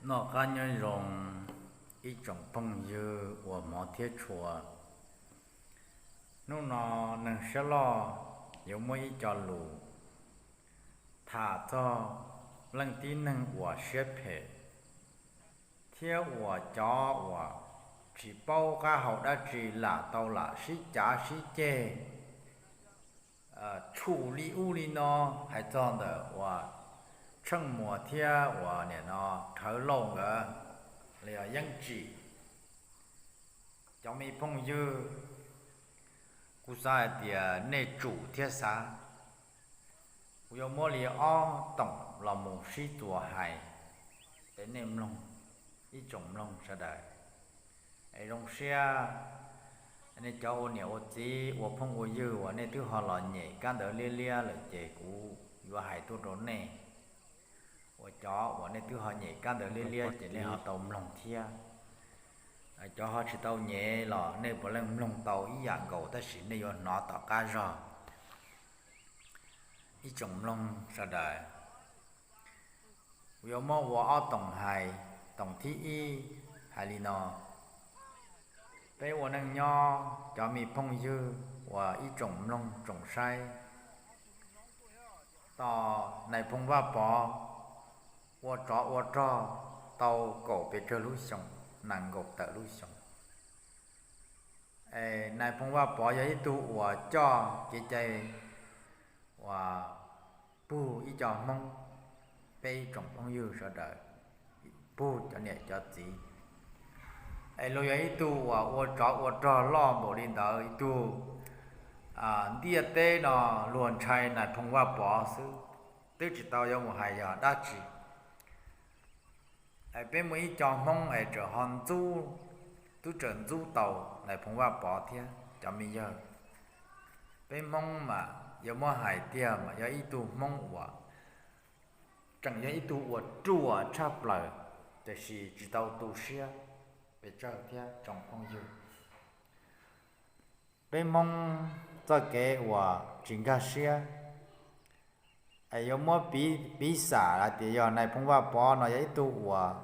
Noj qab nyob zoo ib tsoom phooj ywg uas hmov thiab tshua. Hnub no neeg siab loj yuav muaj ib co lus tham txog leej tib neeg uas siab phem thiab uas cov uas tsis paub qab hau dab tsi lam tau lam sib cav sib ceg, tshuj li ub li no, hais txog ntawm uas Tsheej Muas thiab uas nim no Rhawv Lauj nkawd, los yog Yeeb Tsim. Cov me phooj ywg, kuv xav hais tias nej tsum thiab xav, kuv yuav muab li ob toom los mus sib txuas hais rau nej mloog, ib tsoom mloog sawv daws. Es zoo siab nej cov ua niam ua txiv ua phooj ua ywg uas nej twb ho los nyem kab ntawv liab liab lawm ces kuv yuav hais tuaj rau nej, uas cov uas nej twb ho nyem kab ntawv liab liab ces nej ho tau mloog thiab. Cov ho tsis tau nyem los nej puav leej mloog tau ib yam nkaus tab sis nej yuav hnov tom qab zog. Ib tsoom mloog sawv daws, kuv yuav muab ua ob toom hais. Toom thib ib hais li no: Peb ua neej nyob cov me phooj ywg uas ib tsoom mloog tsoom saib, tos Nais Phoo Vaj Pov ua tsov ua rog tau kaum pes tsawg lub xyoos, nees nkaum tawm lub xyoos. Es Nais Phoo Vaj Pov yog ib tug uas coj kev cai uas pug ib co Hmoob, peb ib tsoom phooj ywg sawv daws, pug cov niam cov txiv. Es luag yog ib tug uas ua tsov ua rog loj npaum li ntawd, ib tug ntiaj teb no luag ntshai Nais Phoo Vaj Pov xwb, twb tsis tau yuav mus hais yog dab tsi. Es peb muaj ib co Hmoob es txawm ho ntxub, twb txawm ntxub tau Nais Phoo Vaj Pov thiab cov me yawg. Peb Hmoob mas yuav muab hais tiag mas yog ib tug Hmoob uas tseem yog ib tug uas ruam tshaj plaws, tiam sis tsis tau tu siab pes tsawg thiab tsoom phooj ywg. Peb Hmoob txoj kev uas tsis nkag siab, es yuav muab piv xam hais tias yog Nais Phoo Vaj Pov no yog ib tug uas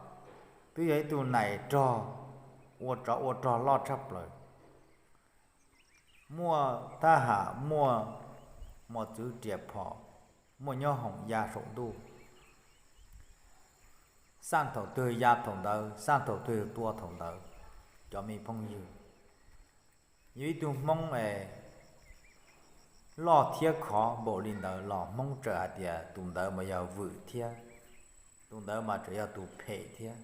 twb yog ib tug nais rog, ua tsov ua rog loj tshaj plaws, muaj thab ham, muaj mos txwv riam phom, muaj nyob hoom ya saum ntuj, xaj thaum twg ya thaum ntawd, xaj thaum twg tua thaum ntawd. Cov me phooj ywg, yog ib tug Hmoob es loj thiab khov npaum li ntawd los Hmoob txawm hais tias tus ntawd mas yog vwm thiab, tus ntawd mas txawm yog tus phem thiab.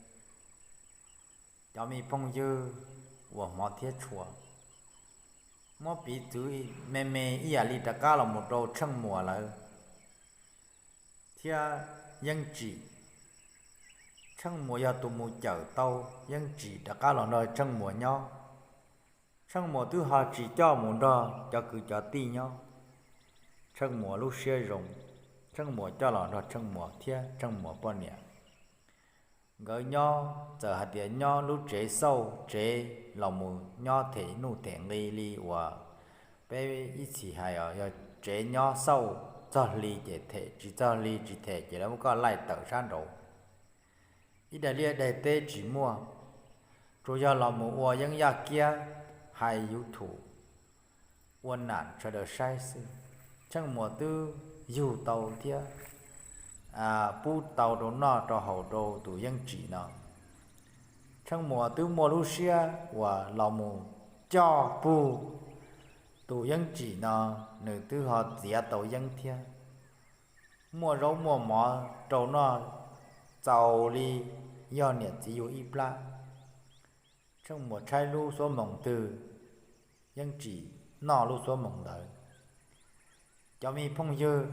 Cov me phooj ywg uas hmov thiab tshua, muab piv txwv me me ib yam li rov qab los mus rau Tsheej Muas lawv thiab Yeeb Tsim. Tsheej Muas yog tus mus cawm tau Yeeb Tsim rov qab los nrog Tsheej Muas nyob. Tsheej Muas twb ho tsis coj mus nrog cov kwv cov tij nyob. Tsheej Muas lub siab zoo, Tsheej Muas coj los nrog Tsheej Muas thiab Tsheej Muas poj niam. Nkawd nyob txawm hais tias nyob lub tsev xauj tsev los mus nyob them nuj them nqi li uas peb ib txhis hais os, yog tsev nyob xauj txog hli ces them, tsis txog hli tsis them ces lawv muab koj laij tawm sab nraud. Ib daim liaj daim teb tsis muaj, tsuas yog los mus ua yeeb yaj kiab, hais YouTube, ua nam sawv daws saib xwb. Tsheej Muas twb yug tau thiab pub tau rau noj rau haus rau tus Yeeb Tsim no. Tsheej Muas twb muaj lub siab uas los mus coj pug tus Yeeb Tsim no, nws twb ho txiav tau yeeb thiab, muaj zaub muaj mov rau noj txaus li yog niam txiv yug ib plab. Tsheej Muas tshaib lub xuab moos twg, Yeeb Tsim noj lub xuab moos ntawd. Cov me phooj ywg,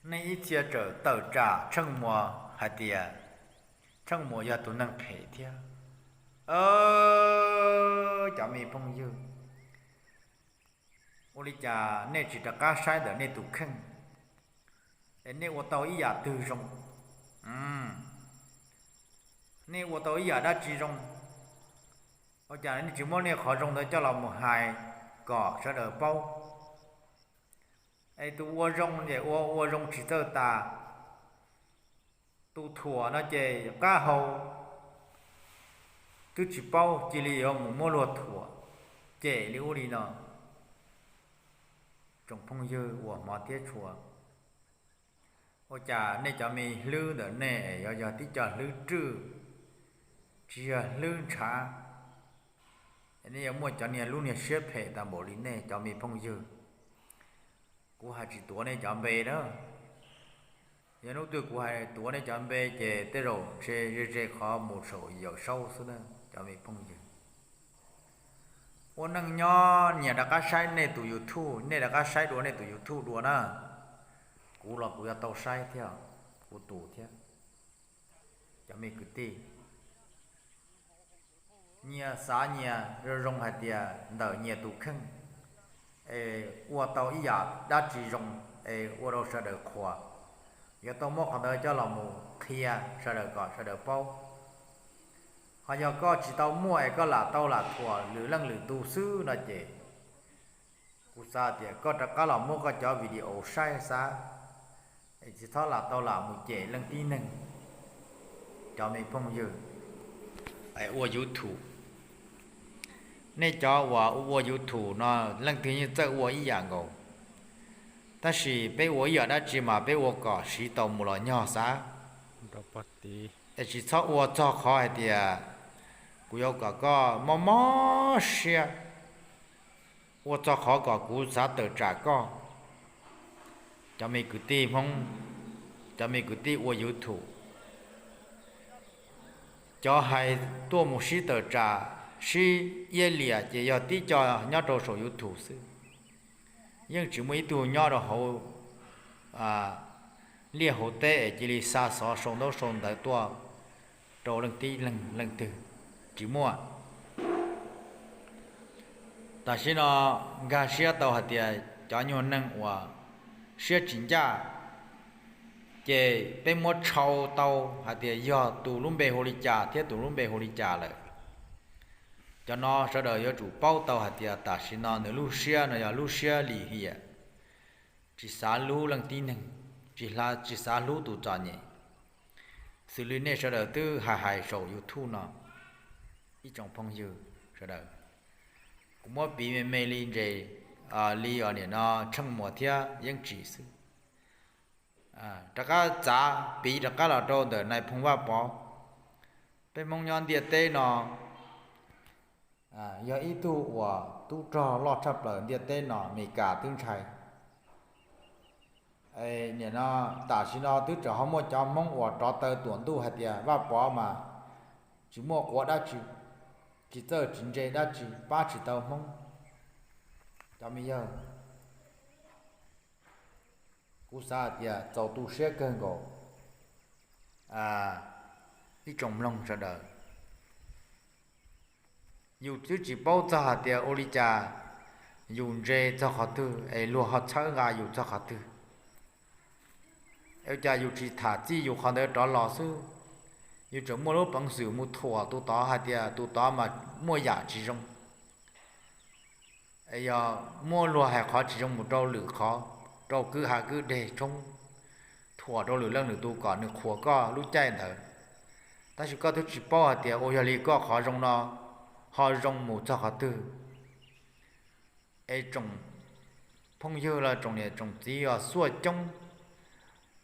nej ib txhia txawm tawm tsam Tsheej Muas hais tias Tsheej Muas yog tus neeg phem thiab. Cov me phooj ywg, ua li cas nej tsis rov qab saib ntawm nej tus kheej es nej ua tau ib yam twg zoo? Nej ua tau ib yam dab tsi zoo? Ua cas nej tsis muab nej qhov zoo ntawd coj los mus hais kom sawv daws paub? Es tus ua zoo ces ua ua zoo tsis txawj tas, tus thuam no ces qab hau twb tsis paub cia li yuav mus muab luag thuam cem li ub li no. Tsoom phooj ywg uas hmov thiab tshua, ua cas nej cov me hlwb ntawm nej es yuav yog tib co hlwb rwj, tsis yog hlwb ntshav, nej yuav muaj cov niag lub niag siab phem tas npaum li nej cov me phooj ywg. Kuv hais tsis tuav nej cov npe na. Yog hnub twg kuv hais tuav nej cov npe ces tej zaum ntshe ze ze qhov mus saum Yawm Saub xwb na cov me phooj ywg. Ua neej nyob nyias rov qab saib nej tus YouTube, nej rov qab saib dua nej tus YouTube dua na. Kuv los kuv yuav tau saib thiab, kuv tus thiab. Cov me kwv tij, nyias xav nyias zoo zoo hais tias ntawm nyias tus kheej es ua tau ib yam dab tsi zoo es ua rau sawv daws qhuas, yuav tau muab qhov ntawd coj los mus qhia sawv daws kom sawv daws paub. Ho yog koj tsis tau muaj es koj lam tau lam thuam lwm leej lwm tus xwb no ces kuv xav tias koj rov qab los muab koj cov video saib xav, es tsis txhob lam tau lam mus cem leej tib neeg. Cov me phooj ywg ua YouTube, nej cov uas ua YouTube no leej twg yeej txawj ua ib yam nkaus, tab sis peb ua ib yam dab tsi mas peb ua kom siv tau mus los nyog xav. Es tsis txhob ua txog qhov hais tias kuv yuav kom koj mob mob siab, ua txog qhov kom kuv xav tawm tsam koj. Cov me kwv tij Hmoob, cov me kwv tij ua YouTube, cov hais tuaj mus sib tawm tsam, sib iab liam ces yog tib co nyob rau saum YouTube xwb. Yeej tsis muaj ib tug nyob rau hauv liaj hauv teb es cia li xa xov sau ntaub sau ntawv tuaj rau leej tib leeg leej twg, tsis muaj. Tam sim no nkag siab tau hais tias cov nyuag neeg uas siab tsis ncaj, ces peb muab tshau tau hais tias yog tus lub npe hu li cas thiab tus lub npe hu li cas lawm. Cov no sawv daws yuav tsum paub tau hais tias tam sim no nws lub siab no yog lub siab lim hiam, tsis xav hlub leej tib neeg, tsis xav hlub tus txom nyem, xws li nej sawv daws twb hais hais saum YouTube no. Ib tsoom phooj ywg sawv daws, kuv muab piv me me li ntses, li os nim no Tsheej Muas thiab Yeeb Tsim xwb. Rov qab txav piv rov qab los rau ntawm Nais Phoo Vaj Pov. Peb Hmoob nyob ntiaj teb no yog ib tug uas tub rog loj tshaj plaws ntiaj teb no, Amelikas twb ntshai. Nim no tam sim no twb tseem ho muaj cov Hmoob uas rov taw tuam ntuj hais tias Vaj Pov mas tsis muaj quav dab tsi, tsis txawj tsis ntse dab tsi, pab tsis tau Hmoob. Cov me yawg, kuv xav hais tias txaus tu siab kawg nkaus ib tsoom mloog sawv daws. Yus twb tsis paub txog hais tias ua li cas yus ntse txog qhov twg es luag ho txhawb nqa yus txog qhov twg. Es ua cas yus tsis tham txij yus qhov ntawd rov los xwb, yus tseem muaj lub peev xwm mus thuam tus tod hais tias tus tod mas muaj yam tsis zoo. Es yog muab luag hais qhov tsis zoo mus rau lwm qhov, rau kwj ha kwj deg tshoob, thuam rau lwm leej lwm tus kom nws qhuas koj lub caij ntawd, tab sis koj twb tsis paub hais tias ua yog li koj qhov zoo no ho zoo mus txog qhov twg. Es tsoom phooj ywg los tsoom niam tsoom txiv uas xuaj coob,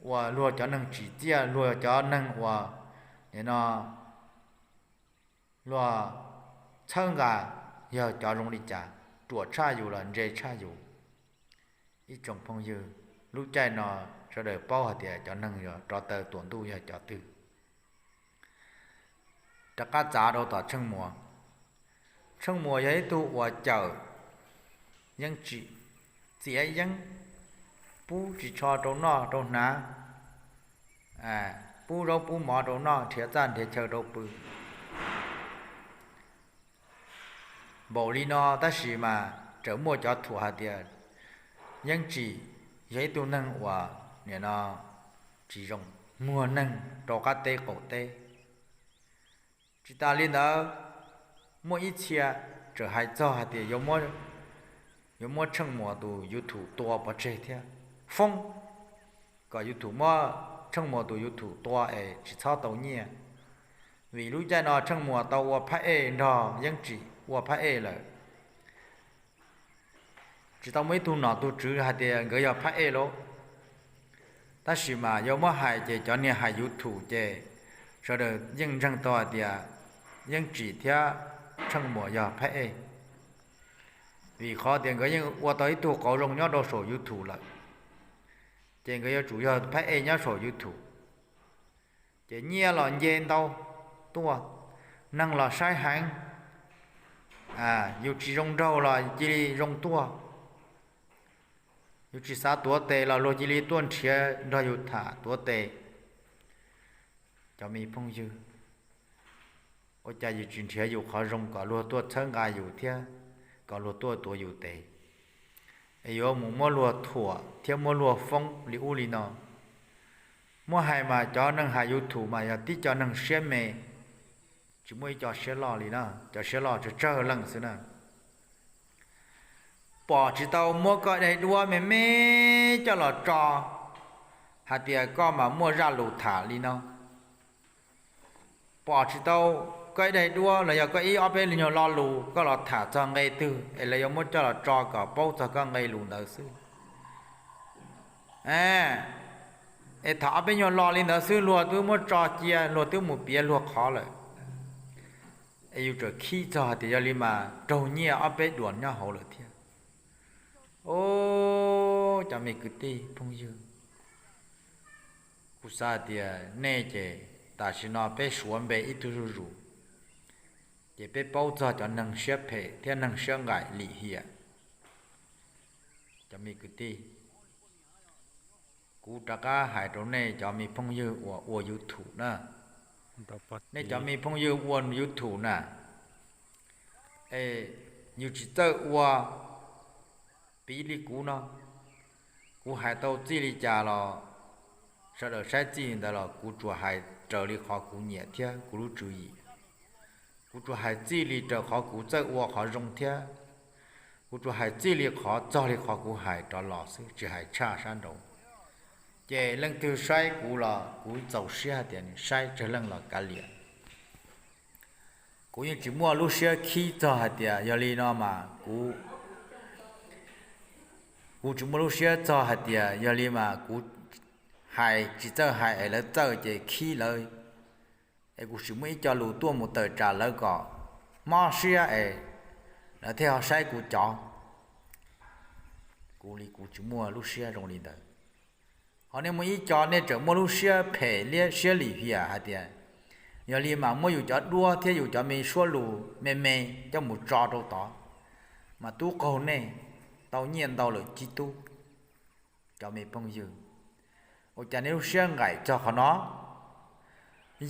uas luag cov neeg tsim txiaj, luag cov neeg uas nim no luag txhawb nqa yog cov zoo li cas, ruam tshaj yus los ntse tshaj yus. Ib tsoom phooj ywg, lub caij no sawv daws paub hais tias cov neeg uas rov taw tuam ntuj yog cov twg. Rov qab txav rau tom Tsheej Muas. Tsheej Muas yog ib tug uas cawm Yeeb Tsim, txiav yeeb, pub ris tsho rau noj rau hnav, pub zaub pub mov rau noj, nrhiav txaj nrhiav chaw rau pw. Npaum li no tab sis mas tseem muaj cov thuam hais tias Yeeb Tsim yog ib tug neeg uas nim no tsis zoo, muag neeg rau qab teb qaum teb. Tsis tas li ntawd, muaj ib txhia tseem hais txog hais tias yuav muab Tsheej Muas tus YouTube tua pov tseg thiab, foob kom YouTube muab Tsheej Muas tus YouTube tua es tsis txhob tau nyiaj, vim lub caij no Tsheej Muas tau ua phab ej nrog Yeeb Tsim ua phab ej lawm. Tsis tau muaj ib tug nom tug tswv hais tias nkawd yog phab ej lauj. Tab sis mas yuav muab hais ces cov niag hais YouTube ces sawv daws yeej ntseeg tau hais tias Yeeb Tsim thiab Tsheej Muas yog phab ej, vim qhov tias nkawd yeej ua tau ib tug qauv zoo nyob rau saum YouTube lawm, ces nkawd yuav tsum yog phab ej nyob saum YouTube. Ces nyiaj los nce ntau tuaj, neeg los saib heev, yus tsis zoo nraug los cia li zoo tuaj, yus tsis xav tuav tes los luag cia li tuaj nrhiav nrog yus tham tuav tes. Cov me phooj ywg, ua cas yus tsis nrhiav yus qhov zoo kom luag tuaj txhawb nqa yus thiab kom luag tuaj tuav yus tes, es yuav mus muab luag thuam thiab muab luag foob li ub li no? Muab hais mas cov neeg hais YouTube mas yog tib co neeg siab me, tsis muaj ib co siab loj li na, cov siab loj tsawg tsawg leej xwb na. Pom tsis tau muab koj daim duab me me coj los tso hais tias koj mas muaj zaj lus tham li no. Pom tsis tau koj ib daim duab los yog koj ib ob peb nyuag lo lus koj los tham txog nqe twg es lawv yuav muab coj los tso kom paub txog koj nqe lus ntawd xwb. Es tham ob peb nyuag lo li ntawd xwb luag twb muab tso cia, luag twb mus piav luag qhov lawm. Es yus tseem khib txog hais tias yog li mas raug nyiaj ob peb duas nyob hauv lawm thiab. Cov me kwv tij phooj ywg, kuv xav hais tias nej ces tam sim no peb suav npe ib tug zuj zus, ces peb paub txog cov neeg siab phem thiab neeg siab nqaim lim hiam. Cov me kwv tij, kuv rov qab hais rau nej cov me phooj ywg uas ua YouTube na, nej cov me phooj ywg ua YouTube na, es yus tsis txawj ua piv li kuv no. Kuv hais tau txij li cas los sawv daws saib txij li ntawd los kuv tsuas hais raws li qhov kuv nyiam thiab kuv lub tswv yim. Kuv tsuas hais txij li raws qhov kuv txawj ua qhov zoo thiab kuv tsuas hais txij li qhov txog li qhov kuv hais rov los xwb, tsis hais tshaj sab nraud. Ces leej twg saib kuv los kuv txaus siab hais tias nws saib, tsawg leej los kav liam. Kuv yeej tsis muaj lub siab khib txog hais tias yog li no mas kuv, kuv tsis muaj lub siab txog hais tias yog li mas kuv hais tsis txawj hais es lawv txawj ces khib lawv, es kuv sim muaj ib co lus tuaj mus tawm tsam lawv kom mob siab es lawv thiaj ho saib kuv cov. Kuv li kuv tsis muaj lub siab zoo li ntawd. Ho nej muaj ib co nej tseem muaj lub siab phem liab siab lim hiam hais tias yog li mas muab yus cov duab thiab yus cov me suab lus me me coj mus tso rau tod, mas tub qaug nej tau nyiaj ntau lawm tsis tub. Cov me phooj ywg, ua cas nej lub siab nqaim txog qhov no?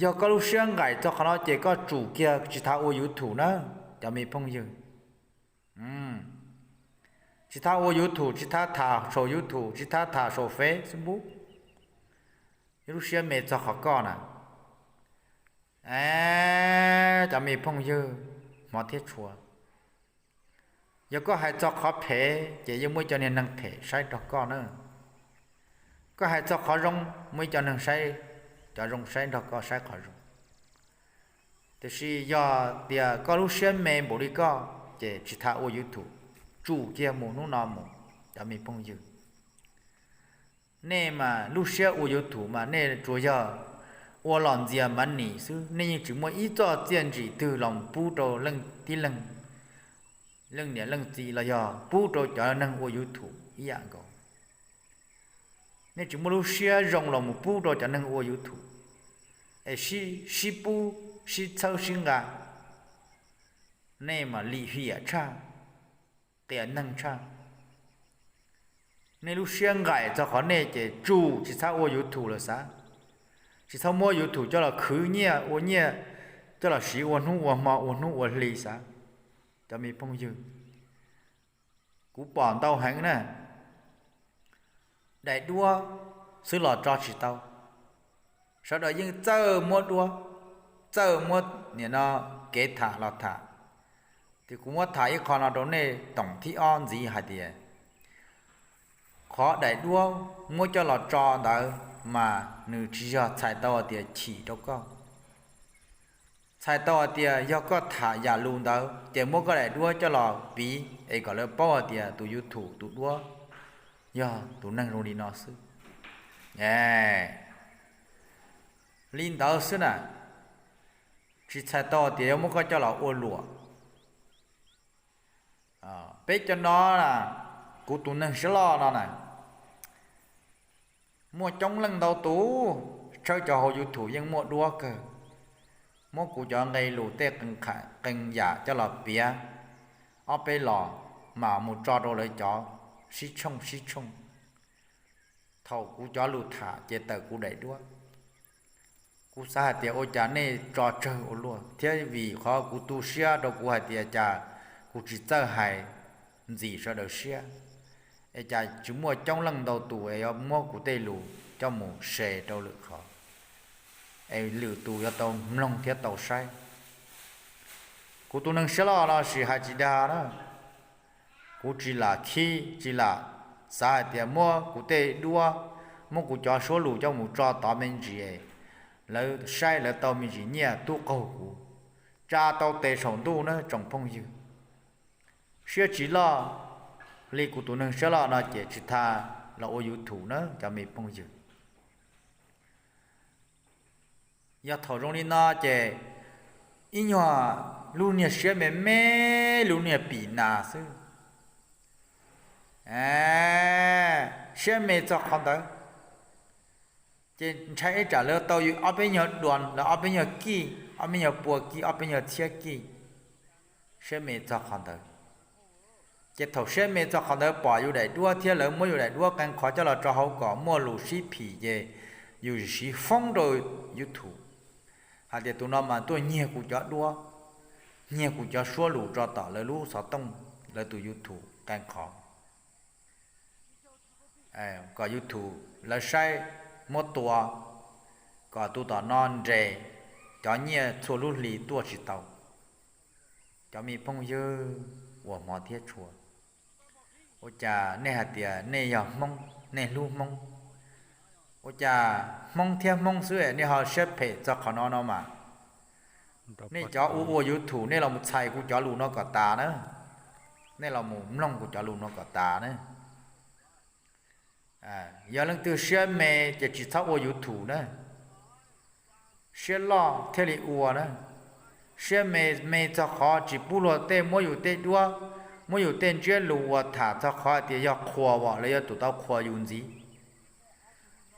Yog koj lub siab nqaim txog qhov no ces koj tsum kiag tsis tas ua YouTube na, cov me phooj ywg. Tsis tas ua YouTube, tsis tas tham saum YouTube, tsis tas tham saum Facebook, lub siab me txog qhov koj na. Cov me phooj ywg hmov thiab tshua, yog koj hais txog qhov phem ces yeej muaj ib co niag neeg phem saib nrog koj na. Koj hais txog qhov zoo, muaj ib co neeg saib, cov zoo saib nrog koj saib qhov zoo. Tiam sis yog tias koj lub siab me npaum li koj, ces tsis tas ua YouTube, tsum kiag mus hnub no mus, cov me phooj ywg. Nej mas lub siab ua YouTube mas nej tsuas yog ua los ntxias mav nim xwb, nej yeej tsis muaj ib txoj txiaj ntsim twg los pub rau leej tib leeg, leej niam leej txiv los yog pub rau cov neeg ua YouTube ib yam nkaus. Nej tsis muaj lub siab zoo los mus pub rau cov neeg ua YouTube, es sib pub sib txhawb sib nqa. Nej mas lim hiam tshaj, qias neeg tshaj. Nej lub siab nqaim txog qhov nej ces tsum tsis txhob ua YouTube lawm xav. Tsis txhob muab YouTube coj los khwv nyiaj ua nyiaj, coj los siv ua hnub ua hmo ua hnub ua hli xav. Cov me phooj ywg, kuv pom ntau heev na, daim duab xwb los tso tsis tau. Sawv daws yeej txawj muab duab, txawj muab nim no kev tham los tham. Ces kuv muab tham ib qho no rau nej toom thib ob ntxiv hais tias, qhov daim duab muab coj los tso ntawd, mas nws tsis yog txhais tau hais tias chim rau koj. Txhais tau hais tias yog koj tham yam lus ntawd ces muab koj daim duab coj los piv es kom lawv paub hais tias tus YouTube tus duab yog tus neeg zoo li no xwb. Li ntawd xwb na, tsis txhais tau tias yuav muab koj coj los ua luam. Peb cov no na, kuv tus neeg siab loj no na, muaj coob leej ntau tus, tshawb cov hauv YouTube yeej muaj duab kawg. Muab kuv cov nqe lus tej qee yam coj los piav ob peb los mas mus tso rau lawv cov sib tshooj sib tshooj. Thaum kuv cov lus tham ces tawm kuv daim duab. Kuv xav hais tias ua cas nej tso tsawg ua luaj thiab, vim qhov kuv tu siab rau kuv hais tias cas kuv tsis txawj hais ntxim sawv daws siab, es cas tsis muaj coob leej ntau tus es yuav muab kuv tej lus coj mus share rau lwm qhov, es lwm tus yuav tau mloog thiab tau saib. Kuv tus neeg siab loj no sis hais tsis dag na, kuv tsis lam khib tsis lam xav hais tias muab kuv tej duab, muab kuv cov suab lus coj mus tso tod me ntsis, lawv saib lawv tau me ntsis nyiaj tub qaug kuv, tsa tau tes saum ntuj na tsoom phooj ywg. Siab tsis loj li kuv tus neeg siab loj no ces tsis tas los ua YouTube na cov me phooj ywg. Yog thaum zoo li no ces ib nyuag lub niag siab me me, lub niag pim nas xwb, siab me txog qhov ntawd. Ces ntshai ib tsam lawv tau yus ob peb nyuag duas los ob peb nyuag kij, ob peb nyuag pua kij, ob peb nyuag txhiab kij, siab me txog qhov ntawd. Ces thaum siab me txog qhov ntawd pom yus daim duab thiab lawv muab yus daim duab qee qhov coj los tso hauv kom muaj lus sib phim ces yus siv foob rau YouTube hais tias tus no mas tuaj nyiag kuv cov duab, nyiag kuv cov suab lus tso tom lawv lub xov tooj, lawv tus YouTube qee qhov, kom YouTube lawv saib muab tua, kom tus tom no nres, cov nyiaj txhua lub hli tuaj tsis tau. Cov me phooj ywg uas hmov thiab tshua, ua cas nej hais tias nej yog Hmoob, nej hlub Hmoob, ua cas Hmoob thiab Hmoob xwb nej ho siab phem txog qhov no no mas? Nej cov ua ua YouTube nej los mus txhais kuv cov lus no kom tas na, nej los mus mloog kuv cov lus no kom tas na. Yog leej twg siab me ces tsis txhob ua YouTube na, siab loj thiaj li ua na. Siab me me txog qhov tsis pub luag tej muab yus tej duab, muab yus tej ntsiab lus uas tham txog qhov hais tias yog qhuas as lawv yuav tsum tau qhuas yus ntxiv.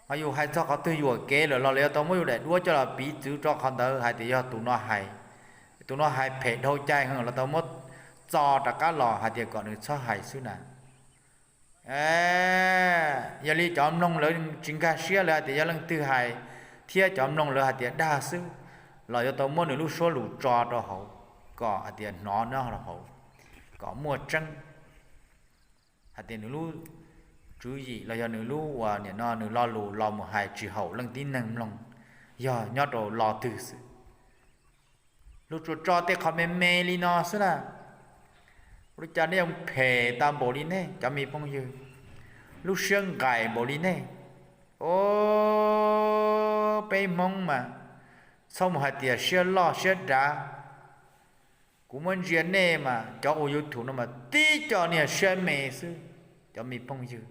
Ho yus hais txog qhov twg yuam kev lawm los lawv yuav tau muab yus daim duab coj los piv txwv rau qhov ntawd hais tias yog tus no hais, tus no hais phem dhau cai heev los tau muab txo rov qab los hais tias kom nws txhob hais xwb na. Yog li cov mloog lawv tsis nkag siab, lawv hais tias yog leej twg hais, thiab cov mloog lawv hais tias dag xwb, los yuav tau muab nws lub suab lus tso rau hauv, kom hais tias hnov nyob rau hauv, kom muaj tseeb hais tias nws lub tswv yim los yog nws lub uas nim no nws lo lus los mus hais tsis haum leej tib neeg mloog, yog nyob rau lo twg xwb. Luag tsuas tso tej qhov me me li no xwb na. Ua li cas nej yuav phem tag npaum li nej cov me phooj ywg, lub siab nqaim npaum li nej. O, peb Hmoob mas txhob mus hais tias siab loj siab dav. Kuv muab ntsia nej mas cov ua YouTube no mas tib co niag siab me xwb, cov me phooj ywg.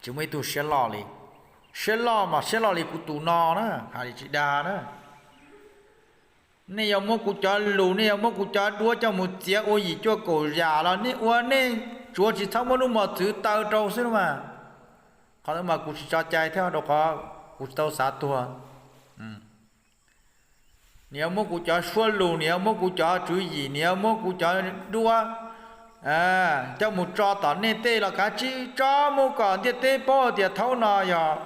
Tsis muaj ib tug siab loj li. Siab loj mas siab loj li kuv tus no na, hais li tsis dag na. Nej yuav muab kuv cov lus, nej yuav muab kuv cov duab coj mus txiav ua yim cuaj kaum yam los nej ua nej tsuav tsis txhob muab lub mos txwv taw rau xwb mas. Qhov ntawd mas kuv tsis tso cai thiab rau qhov kuv tsis tau xav tuag. Nws yuav muab kuv cov suab lus, nws yuav muab kuv cov tswv yim, nws yuav muab kuv cov duab coj mus tso tom nej tej los kav tsij tso mus kom ntiaj teb paub tias thaum no yog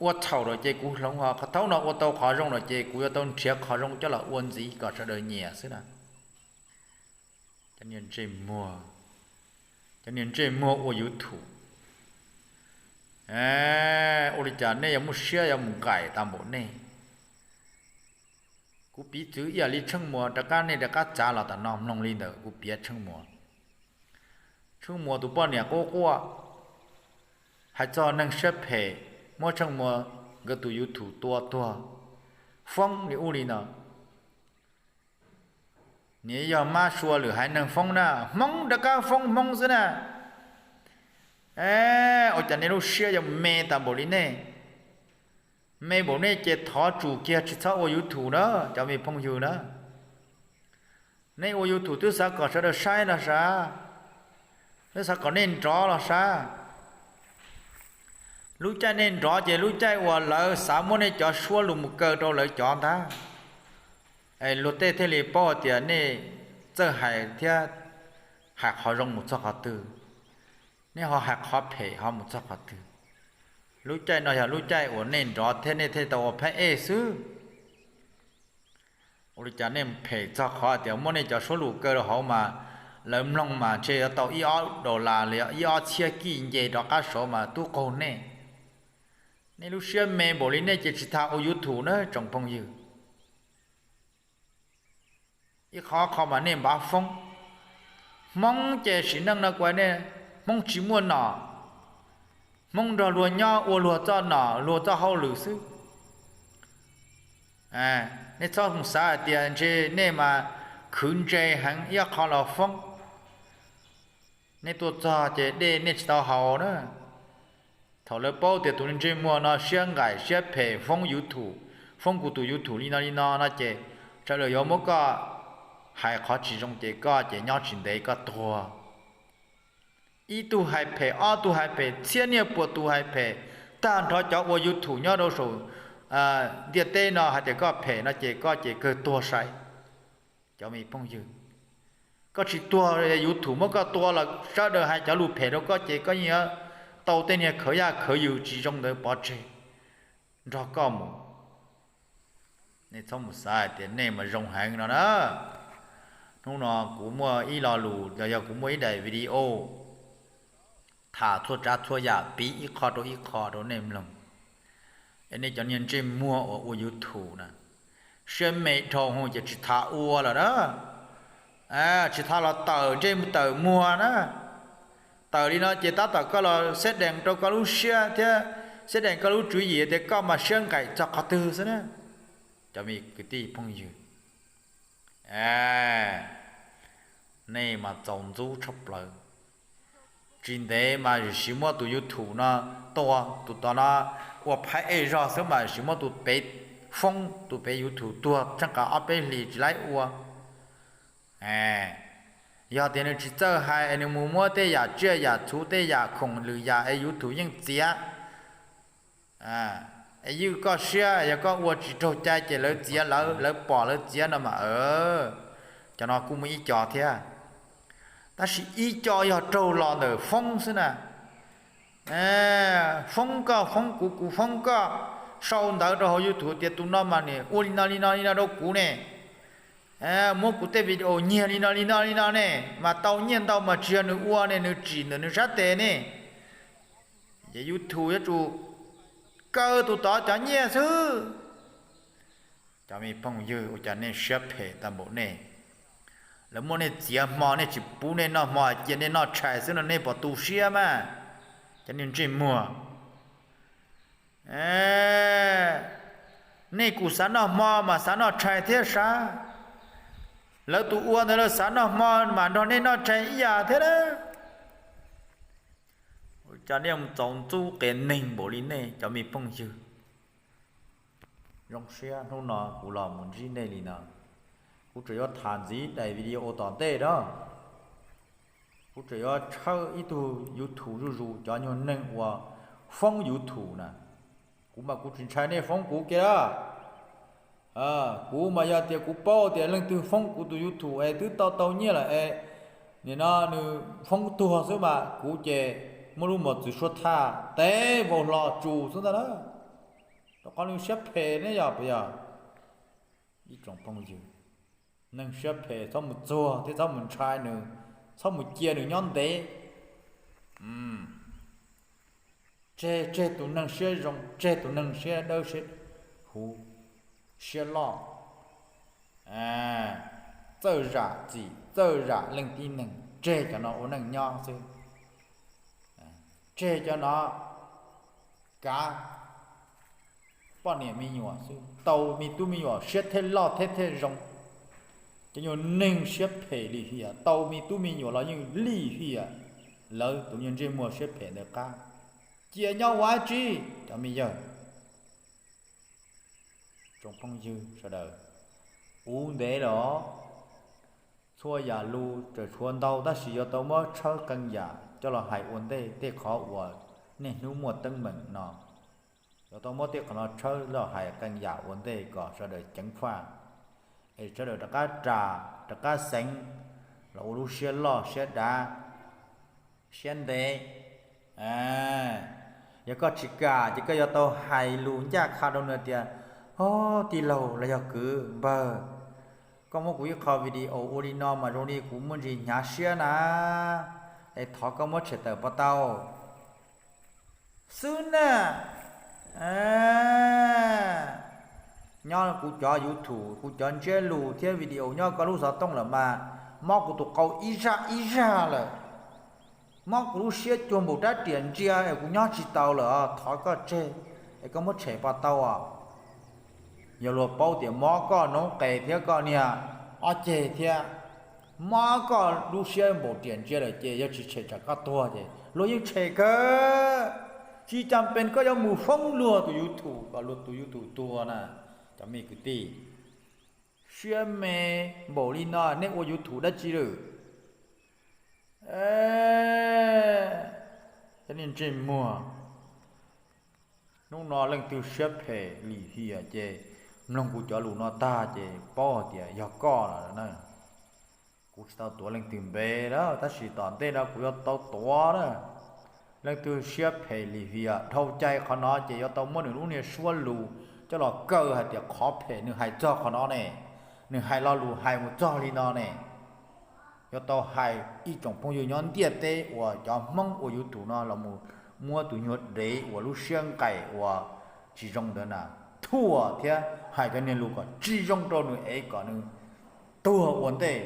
ua txhaum lawm ces kuv hloov, ho thaum no ua tau qhov zoo lawm ces kuv yuav tau nrhiav qhov zoo coj los ua ntxiv kom sawv daws nyiam xwb na. Cov niag ntsej muag, cov niag ntsej muag ua YouTube, ua li cas nej yuav muaj siab yuav mus nqaim tag npaum nej? Kuv piv txwv ib yam li Tsheej Muas rov qab, nej rov qab txav los tam no mloog li ntawm kuv piav Tsheej Muas. Tsheej Muas tus poj niam quaj quaj, Hais txog neeg siab phem muab Tsheej Muas nkawd tus YouTube tua tuag, foob li ub li no. Nws yog mab sua lwm haiv neeg foob na, Hmoob rov qab foob Hmoob xwb na. Ua cas nej lub siab yuav me tas npaum li nej? Me npaum nej ces thov tsum kiag tsis txhob ua YouTube na, cov me phooj ywg na. Nej ua YouTube twb xav kom sawv daws saib los sav, twb xav kom nej nrov los sav. Lub caij nej nrov ces lub caij uas lawv xav muab nej cov suab lus mus kaw rau lawv cov ntag. Es luag tej thiaj li paub tias nej txawj hais thiab hais qhov zoo mus txog qhov twg, nej ho hais qhov phem ho mus txog qhov twg. Lub caij no yog lub caij uas nej nrov thiab nej thiaj tau ua phab ej xwb. Ua li cas nej phem txog qhov tias muab nej cov suab lus kaw rau hauv mas lawv mloog mas ntshe yuav tau ib ob dollar li ib ob txhiab kij nce rov qab saud mas tub qaug nej. Nej lub siab me npaum li nej ces tsis tas ua YouTube na tsoom phooj ywg. Ib qho qho mas nej npav foob. Hmoob ces sim neej no kuv hais nej, Hmoob tsis muaj nom, Hmoob nrog luag nyob ua luag txoj nom luag txoj hauj lwm xwb. Nej txhob mus xav hais tias ntshe nej mas khwv ntse heev ib qho los foob. Nej tuaj txog ces dej nej tsis tau haus na. Thaum lawv paub tias tus ntsej muag no siab nqaim siab phem foob YouTube, foob kuv tus YouTube li no li no no ces sawv daws yuav muab koj hais qhov tsis zoo ces koj ces nyob tsis ntev koj tuag. Ib tug hais phem, ob tug hais phem, txhiab niaj puas tus hais phem, tag nrho cov ua YouTube nyob rau saum ntiaj teb no hais tias koj phem no ces koj ces kawg tuag sai. Cov me phooj ywg, koj tsis tuag YouTube muab koj tua los sawv daws hais cov lus phem rau koj ces koj yeej yuav tau tej niag khawv yaj khawv yws tsis zoo ntawd pov tseg nrog koj mus. Nej txhob mus xav hais tias nej mas zoo heev no na. Hnub no kuv muaj ib lo lus los yog kuv muaj ib daim video tham txhua tsav txhua yam piv ib qho rau ib qho rau nej mloog. Es nej cov niag ntsej muag uas ua YouTube na, siab me dhau hwv ces tsis tham ua lawm na. Tsis tham los tawm ntsej tawm muag na. Tawm li no ces tab tom koj los xeb dees rau koj lub siab thiab xeb dees koj lub tswv yim tias koj mas siab nqaim txog qhov twg xwb na. Cov me kwv tij phooj ywg, nej mas txaus ntxub tshaj plaws. Tsis ntev mas sim muab tus YouTube no tua, tus tod no ua phab ej zog xwb mas sim muab tus pem foob, tus pem YouTube tuag tsheej qab ob peb hlis tsis laib ua. Yog tias nws tsis txawj hais es nws mus muab tej yam tsiaj yam txhu tej yam khoom lwm yam es YouTube yeej txiav. Es ywj koj siab, yog koj ua tsis raug cai ces lawv txiav lawv, lawv pom lawv txiav no mas, cov no kuj muaj ib co thiab. Tab sis ib co yog raug los ntawm foob xwb na. Foob koj foob kuv kuv foob koj, sau ntawv rau hauv YouTube tias tus no mas nws ua li no li no li no rau kuv ne, muab kuv tej video nyiag li no li no li no ne, mas tau nyiaj ntau mas tsis yog nws ua ne, nws tsim ntawm nws sab tes ne. Ces YouTube yuav tsum kaw tus tod cov nyiaj xwb. Cov me phooj ywg, ua cas nej siab phem tag npaum nej? Lawv muab nej txiav hmo nej tsis pub nej noj hmo, cia nej noj tshais xwb no nej puas tu siab mas? Cov niag ntsej muag, nej kuj xav noj hmo mas xav noj tshais thiab sav. Lawv tus ua ntawd lawv xav noj hmo mas nrog nej noj tshais ib yam thiab na. Ua cas nej mus txaus ntxub qias neeg npaum li nej cov me phooj ywg? Zoo siab hnub no kuv los mus ntsib nej li no. Kuv tseem yuav tham ntxiv daim video tom ntej na. Kuv tseem yuav tshawb ib tug YouTube zuj zus cov nyuag neeg uas foob YouTube na. Kuv mas kuv tsis ntshai nej foob kuv kiag a. Kuv mas yog tias kuv paub tias leej twg foob kuv tus YouTube es twb tau tau nyiaj lawm es nim no nws foob tuag xwb mas kuv ces muab lub mos txwv suab thaj teb vau hlo tsus xwb ntag na. Rau qhov nws siab phem ne yog puas yog? Ib tsoom phooj ywg, neeg siab phem txhob mus txuag thiab txhob mus ntshai nws, txhob mus cia nws nyob ntev. Tseg, tseg tus neeg siab zoo, tseg tus neeg siab dawb siab huv, siab loj, txawj zam txim txawj zam leej tib neeg, tseg cov no ua neej nyob xwb. Tseg cov no, kav poj niam me nyuam xwb, tau me tub me nyuam siab thiaj loj thiab thiaj zoo. Cov nyuag neeg siab phem lim hiam tau me tub me nyuam los yeej lim hiam lawv tus nyuag ntsej muag siab phem ntawd qab. Cia nyob ua dab tsi? Cov me yawg, tsoom phooj ywg sawv daws, ua ntev lawm, txhua yam lus tseem tshuav ntau tab sis yuav tau muab tshawb qee yam coj los hais ua ntej tej qhov uas niaj hnub muaj teeb meem no. Yuav tau muab tej qhov no tshawb los hais qee yam ua ntej kom sawv daws ceev faj, es sawv daws rov qab ras rov qab xeev los ua lub siab loj siab dav, siab ntev. Yog koj tsis kam ces koj yuav tau hais lus ncaj qha rau nws tias, o, tij laug los yog kwv npawg, koj muab kuv ib qho video ua li no mas zoo li kuv muaj ntsis hnyav siab na, es thov koj muab tshem tawm pov tau xwb na. Nyob kuv cov YouTube, kuv cov ntsiab lus thiab video nyob koj lub xov tooj lawm mas mob kuv tus qau ib zaj ib zaj lawm. Mob kuv lub siab cuag npaum rab riam ntsia es kuv nyob tsis tau lawm, thov koj tseg es koj muab tshem pov tau os. Yog luag paub tias mob koj noob qes thiab koj niag ob ceg thiab, mob koj lub siab npaum riam ntsia lawm ces yog tsis tshem tsam koj tuag ces luag yeej tshem kawg. Tsis cas pes koj yuav mus foob luag tus YouTube kom luag tus YouTube tuag na. Cov me kwv tij, siab me npaum li no nej ua YouTube dab tsi lawm? Cov niag ntsej muag, hnub no leej twg siab phem lim hiam ces mloog kuv cov lus no tag ces paub hais tias yog koj lawm na. Kuv tsis tau tuav leej twg npe lawm tab sis tom ntej no kuv yuav tau tuav na. Leej twg siab phem lim hiam dhau cai qhov no ces yuav tau muab nws lub niag suab lus coj los kaw hais tias qhov phem nws hais txog qhov no ne, nws hais lo lus hais mus txog li no ne. Yuav tau hais ib tsoom phooj ywg nyob ntiaj teb uas cov Hmoob ua YouTube no los mus muab tus nyuag dev uas lub siab nqaim uas tsis zoo ntawd na thuam thiab hais cov niag lus kom tsis zoo rau nws es kom nws tuag ua ntej,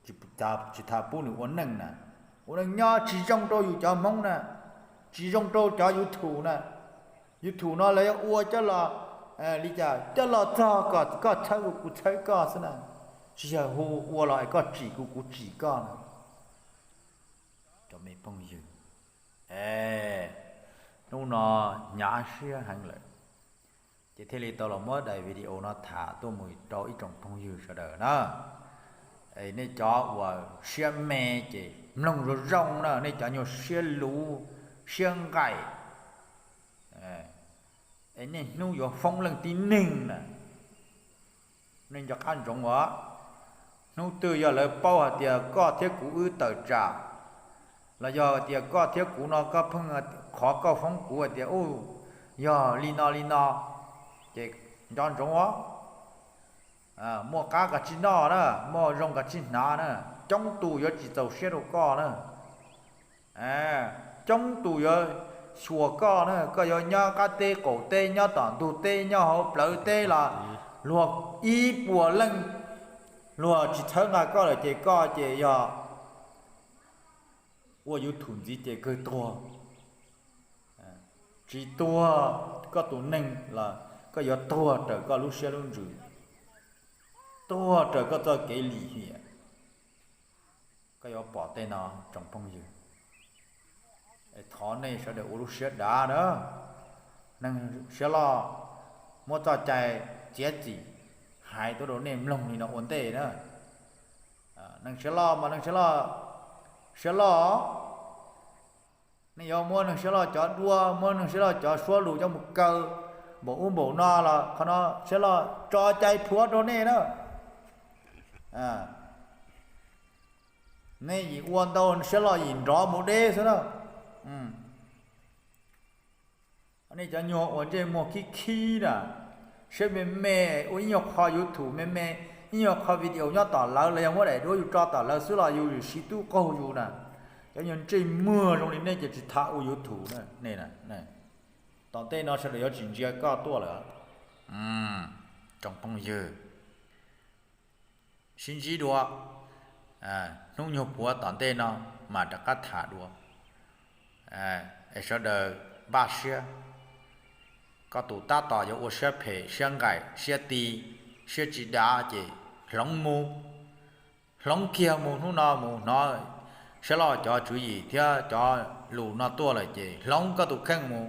tsis tas pub nws ua neej na. Ua neej nyob tsis zoo rau yus cov Hmoob na, tsis zoo rau cov YouTube na. YouTube no lawv yuav ua coj los li cas? Coj los txog kom koj txhawb kuv, kuv txhawb koj xwb na, tsis yog hu ua los es koj tsim kuv, kuv tsim koj na. Cov me phooj ywg, hnub no hnyav siab heev lawm, ces thiaj li tau los muab daim video no tham tuaj mus rau ib tsoom phooj ywg sawv daws na. Es nej cov uas siab me ces mloog zoo zoo na, nej cov nyuag siab luv siab nqaim, es niaj hnub yuav foob leej tib neeg na. Nej nco qab ntsoov os, hnub twg yog lawv paub hais tias koj thiab kuv wb tawm tsam, los yog tias koj thiab kuv no koj pheej, qhov koj foob kuv hais tias u, yog li no li no, ces nco ntsoov os, muaj qab koj tsis noj na, muaj zoo koj tsis hnav na, coob tus yuav tsis txaus siab rau koj na. Coob tus yuav xyuas koj na, koj yuav nyob qab teb qaum teb, nyob tom ntug teb, nyob hauv plawv teb los luag ib puas leej luag tsis txhawb nqa koj lawm ces koj ces yog ua YouTube ntxiv ces kawg tuag. Tsis tuag koj tus neeg los koj yuav tuag raws koj lub siab lub ntsws, tuag raws koj txoj kev lim hiam. Koj yuav pom tej no tsoom phooj ywg. Thov nej sawv daws ua lub siab dav na. Neeg siab loj muab txoj cai txiav txim hais tuaj rau nej mloog li no ua ntej na. Neeg siab loj mas neeg siab loj, siab loj, nej yuav muab neeg siab loj cov duab, muab neeg siab loj cov suab lus coj mus kaw npaum ub npaum no los qhov no siab loj tso cai plhuav rau nej na. Nej yim ua ntau siab loj yim nrov mus deb xwb na. Nej cov nyuag uas ntsej muag khib khib na, siab me me, ua ib nyuag qho YouTube me me, ib nyuag qho video nyob tom lawv los yog muab daim duab yus tso tom lawv xwb los yus siv tub qaug yus na. Cov nyuag ntsej muag zoo li nej ces tsis tham ua YouTube na. Tom ntej no sawv daws yuav tsis ntsia koj tuaj lawm. Tsoom phooj ywg, sib ntsib dua, hnub nyuag puav tom ntej no mas rov qab tham dua. Es sawv daws npaj siab, koj tus tab tom yuav ua siab phem, siab nqaim, siab ti, siab tsis dav ces hloov mus, hloov kiag mus hnub no mus hnov Siab Loj cov tswv yim thiab cov lus no tuaj lawm ces hloov koj tus kheej mus,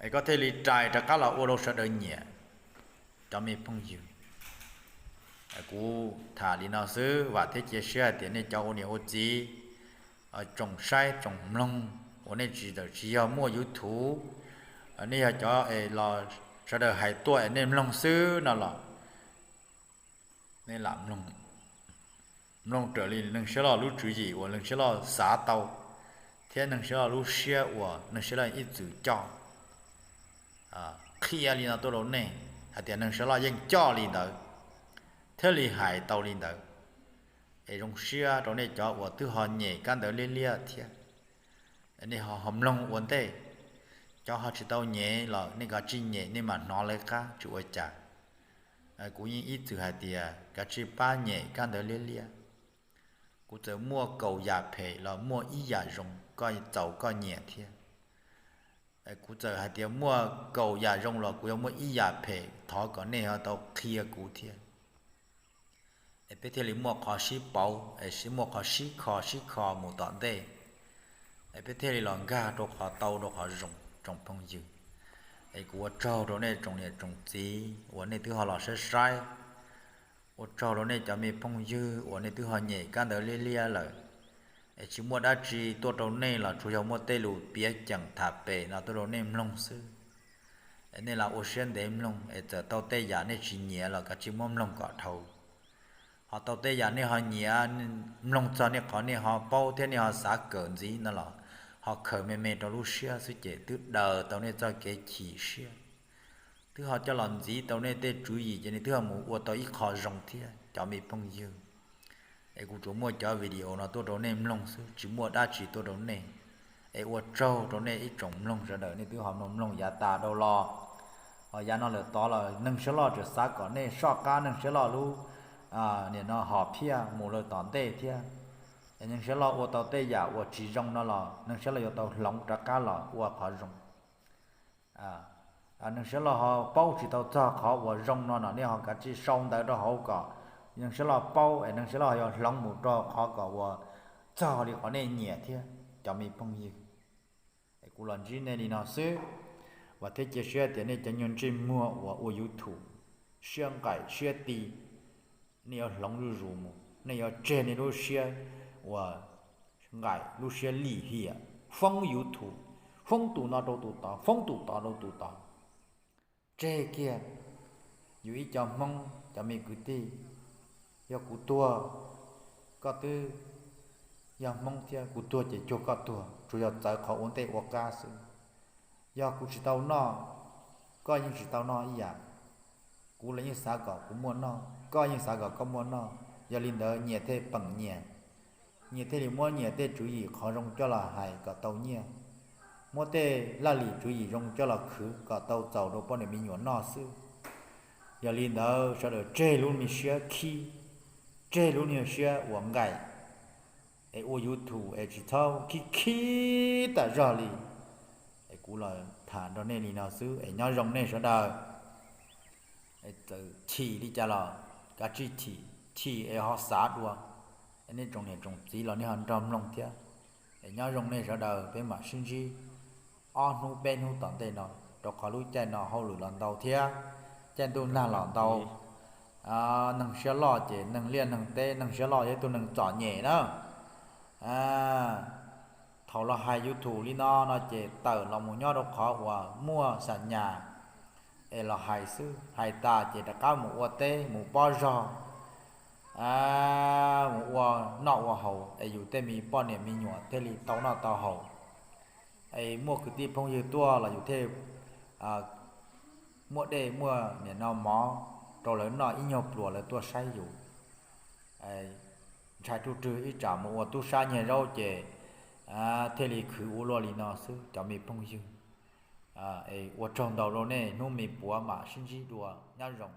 es koj thiaj li rais rov qab los ua rau sawv daws nyiam. Cov me phooj ywg, kuv tham li no xwb, vam thiab cia siab hais tias nej cov ua niam ua txiv, tsoom saib tsoom mloog uas nej tsis, tsis yog muaj YouTube, nej yog cov es los sawv daws hais tuaj es nej mloog xwb no los nej lam mloog, mloog raws li Neeg Siab Loj lub tswv yim uas Neeg Siab Loj xav tau, thiab Neeg Siab Loj lub siab uas Neeg Siab Loj ib txwm coj qhia li no tuaj rau nej hais tias Neeg Siab Loj yeej coj li ntawd thiaj li hais tau li ntawd. Es zoo siab rau nej cov uas twb ho nyem kab ntawv liab liab thiab, nej ho mloog ua ntej. Cov ho tsis tau nyem los nej kav tsij nyem, nej mam hnov lawv qab tsis ua cas. Kuv yeej ib txwm hais tias kav tsij pab nyem kab ntawv liab liab. Kuv txawm muaj kaum yam phem los muaj ib yam zoo koj txaus koj nyiam thiab. Kuv txawm hais tias muaj kaum yam zoo los kuv yuav muaj ib yam phem thov kom nej ho tau qhia kuv thiab. Es peb thiaj li muaj qhov sib pauv, es muaj qhov sib kho sib kho mus tom ntej, es peb thiaj li los nkag rau qhov tau rau qhov zoo tsoom phooj ywg. Es kuv ua tsaug rau nej tsoom niam tsoom txiv uas nej twb ho los saib saib, ua tsaug rau nej cov me phooj ywg uas nej twb ho nyem kab ntawv liab liab lawm, es tsis muaj dab tsi tuaj rau nej los tsuas yog muaj tej lus piav ceem tham pem no tuaj rau nej mloog xwb. Es nej los ua siab ntev mloog, es txawm tau tej yam nej tsis nyiam los kav tsij muab mloog kom dhau. Ho tau tej yam nej ho nyiam, mloog txog nej qhov nej ho paub thiab nej ho xav kawm ntxiv no los ho khaws me me rau lub siab xwb ces twb daws tau nej txoj kev chim siab, twb ho coj los ntxiv tau nej tej tswv yim ces nej twb ho mus ua tau ib qho zoo thiab cov me phooj ywg. Es kuv tsuas muaj cov video no tuaj rau nej mloog xwb, tsis muaj dab tsi tuaj rau nej. Es ua tsaug rau nej ib tsoom mloog sawv daws, nej twb ho mloog mloog yav tas dhau los. Ho yav no lawm tod los Neeg Siab Loj tseem xav kom nej soj qab Neeg Siab Loj lub, nim no hom phiaj mus lawm tom ntej thiab. Es Neeg Siab Loj ua tau tej yam uas tsis zoo no los Neeg Siab Loj yuav tau hloov rov qab los ua qhov zoo. Neeg Siab Loj ho paub tsis tau txog qhov uas zoo no no nej ho kav tsij sau ntawv rau hauv kom Neeg Siab Loj paub, es Neeg Siab Loj ho yuav hloov mus rau qhov kom uas txog li qhov nej nyiam thiab cov me phooj ywg. Es kuv los ntsib nej li no xwb, vam thiab cia siab tias nej cov nyuag ntsej muag uas ua YouTube siab nqaim siab ti, nej yuav hloov zuj zus mus, nej yuav tseg nej lub siab uas nqaim, lub siab lim hiam, foob YouTube, foob tus no rau tus tod, foob tus tod rau tus tod. Tseg kiag. Yus ib co Hmoob cov me kwv tij, yog kuv tuag, koj twb yog Hmoob thiab, kuv tuag ces cuag koj tuag, tsuas yog txawv qhov ua ntej ua qab xwb. Yog kuv tsis tau noj, koj yeej tsis tau noj ib yam. Kuv los yeej xav kom kuv muaj noj, koj yeej xav kom koj muaj noj. Yog li ntawd nyias thiaj peem nyias, nyias thiaj li muab nyias tej tswv yim qhov zoo coj los hais kom tau nyiaj, muab tej laj lim tswv yim zoo coj los khwv kom tau txaus rau poj niam me nyuam noj xwb. Yog li ntawd sawv daws tseg lub me siab khib, tseg lub niag siab uas nqaim, es ua YouTube es tsis txhob khib khib tas zog li. Es kuv los tham nrog nej li no xwb es nyob zoo nej sawv daws. Txawm chim li cas los kav tsij chim, chim es ho xav dua. Es nej tsoom niam tsoom txiv los nej ho nrog mloog thiab. Es nyob zoo nej sawv daws, peb mam sib ntsib ob hnub peb hnub tom ntej no, rau qhov lub caij no hauj lwm los ntau thiab, caij ntuj nag los ntau. Neeg Siab Loj ces neeg liaj neeg teb, Neeg Siab Loj yog ib tug neeg txom nyem na. Thaum los hais YouTube li no no ces tawm los mus nyob rau qhov uas muaj xa nyas es los hais xwb, hais tas ces rov qab mus ua teb mus pob zog, mus ua noj ua haus es yus tej me poj niam me nyuam thiaj li tau noj tau haus. Es muaj kwv tij phooj ywg tuaj los yus thiaj muaj dej muaj nim no mov rau lawv noj ib nyuag pluas lawv tuaj saib yus. Ntshai ruj rwg ib tsam mus ua tub sab nyiag zaub ces thiaj li khwv ua luaj li no xwb cov me phooj ywg. Ua tsaug ntau rau nej, hnub me puav mam sib ntsib dua, nyob zoo.